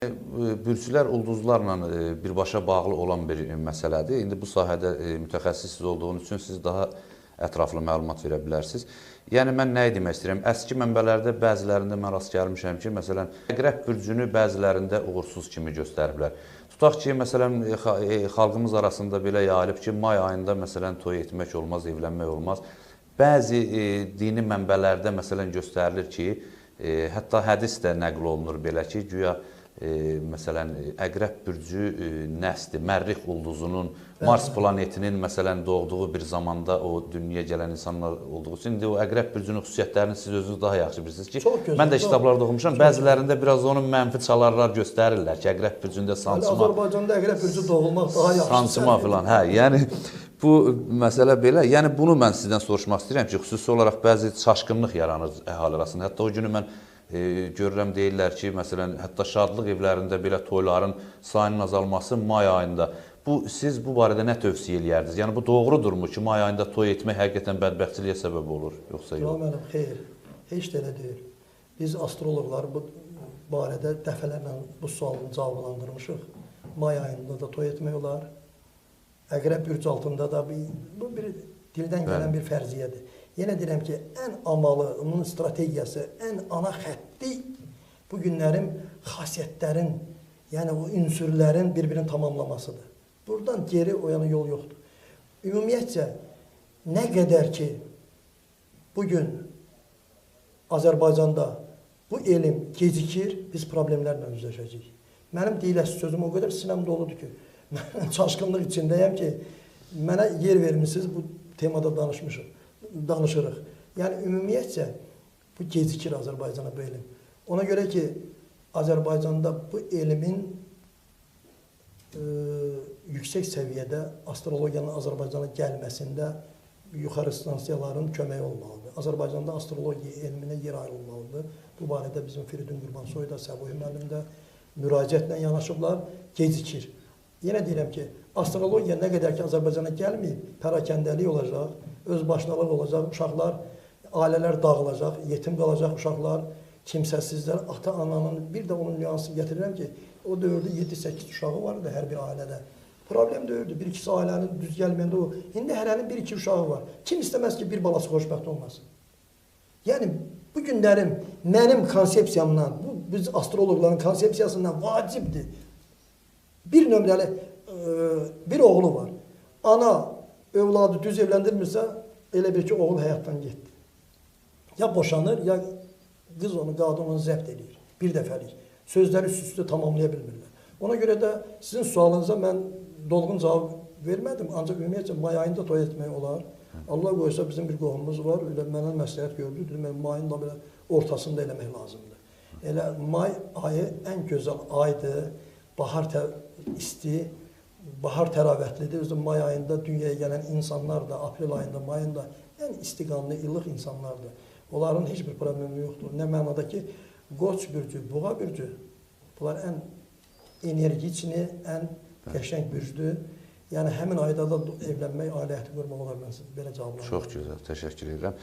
Bürclər ulduzlarla birbaşa bağlı olan bir məsələdir. İndi bu sahədə mütəxəssis olduğunuz üçün siz daha ətraflı məlumat verə bilərsiniz. Yəni mən nəyi demək istəyirəm? Əski mənbələrdə bəzilərində mən rast gəlmişəm ki, məsələn, əqrəb bürcünü bəzilərində uğursuz kimi göstəriblər. Tutaq ki, məsələn, xalqımız arasında belə yayılıb ki, may ayında məsələn toy etmək olmaz, evlənmək olmaz. Bəzi dini mənbələrdə məsələn göstərilir ki, hətta hədis də nəql olunur belə ki, güya məsələn, əqrəb bürcü nəsdir, Mərrix ulduzunun, Mars planetinin məsələn doğduğu bir zamanda o dünyaya gələn insanlar olduğu üçün indi o əqrəb bürcünün xüsusiyyətlərini siz özünüz daha yaxşı bilirsiniz ki, gözəl, mən də kitablarda oxumuşam, bəzilərində biraz onun mənfi çalarlar göstərirlər ki, əqrəb bürcündə sancma. Azərbaycanda əqrəb bürcü doğulmaq daha yaxşı. Sancma filan, hə, yəni bu məsələ belə. Yəni bunu mən sizdən soruşmaq istəyirəm ki, xüsusi olaraq bəzi çaşqınlıq yaranır əhali arasında. Hətta o günü mən görürəm deyirlər ki, məsələn, hətta şadlıq evlərində belə toyların sayının azalması may ayında. Bu, siz bu barədə nə tövsiyə eləyərdiniz? Yəni bu doğrudurmu ki, may ayında toy etmək həqiqətən bədbəxtçiliyə səbəb olur, yoxsa yox? Tural müəllim, xeyr, heç də elə deyil. Biz astroloqlar bu barədə dəfələrlə bu sualını cavablandırmışıq. May ayında da toy etmək olar. Əqrəb bürcü altında da bu bir dildən gələn bir fərziyyədir. Yenə deyirəm ki, ən amalı, onun strategiyası, ən ana xətti bu günlərin xasiyyətlərin, yəni o ünsürlərin bir-birini tamamlamasıdır. Buradan geri o yana yol yoxdur. Ümumiyyətcə, nə qədər ki, bugün Azərbaycanda bu elm gecikir, biz problemlərlə üzləşəcəyik. Mənim deyiləsi sözüm o qədər sinəm doludur ki, mən çaşqınlıq içindəyəm ki, mənə yer vermişsiniz, bu temada danışırıq. Yəni, ümumiyyətcə, bu gecikir Azərbaycana bu elm. Ona görə ki, Azərbaycanda bu elmin yüksək səviyyədə astrologiyanın Azərbaycana gəlməsində yuxarı stansiyaların köməyi olmalıdır. Azərbaycanda astrologiya elminə yer ayrılmalıdır. Bu barədə bizim Firidun Qurbansoy da, Səbuhi müəllim də müraciətlə yanaşıblar, gecikir. Yenə deyirəm ki, astrologiya nə qədər ki Azərbaycana gəlməyib, pərakəndəlik olacaq, özbaşınalıq olacaq, uşaqlar, ailələr dağılacaq, yetim qalacaq uşaqlar, kimsəsizlər, ata-ananın, bir də onun nüansını gətirirəm ki, o dövrdə 7-8 uşağı var idi hər bir ailədə. Problem döyürdü, bir-ikisi ailənin düz gəlməyəndə o. İndi hərənin bir-iki uşağı var. Kim istəməz ki, bir balası xoşbəxt olmasın? Yəni, bu günlərin mənim konsepsiyamdan, bu biz astroloqların konsepsiyasından vacibdir. Bir nömrəli bir oğlu var. Ana övladı düz evləndirmirsə, elə bir ki, oğul həyatdan getdi. Ya boşanır, ya qız onu, qadın onu zəbt eləyir. Bir dəfəlik. Sözləri üst-üstə tamamlaya bilmirlər. Ona görə də sizin sualınıza mən dolğun cavab vermədim. Ancaq ümumiyyətcə may ayında toy etmək olar. Allah qoysa bizim bir qohumumuz var. Elə mənə məsləhət gördü. Dedim, mayın da belə ortasında eləmək lazımdır. Elə may ayı ən gözəl aydır. Bahar isti, bahar təravətlidir. Özü may ayında dünyaya gələn insanlar da, aprel ayında, mayında ən istiqanlı, illıq insanlardır. Onların heç bir problemi yoxdur. Nə mənada ki, Qoç bürcü, Buğa bürcü, bunlar ən energiçini, ən qəşəng bürcdür. Yəni həmin ayda da evlənmək, ailə həyatı qurmaq olar, mən belə cavablandırıram. Çox gözəl, təşəkkür edirəm.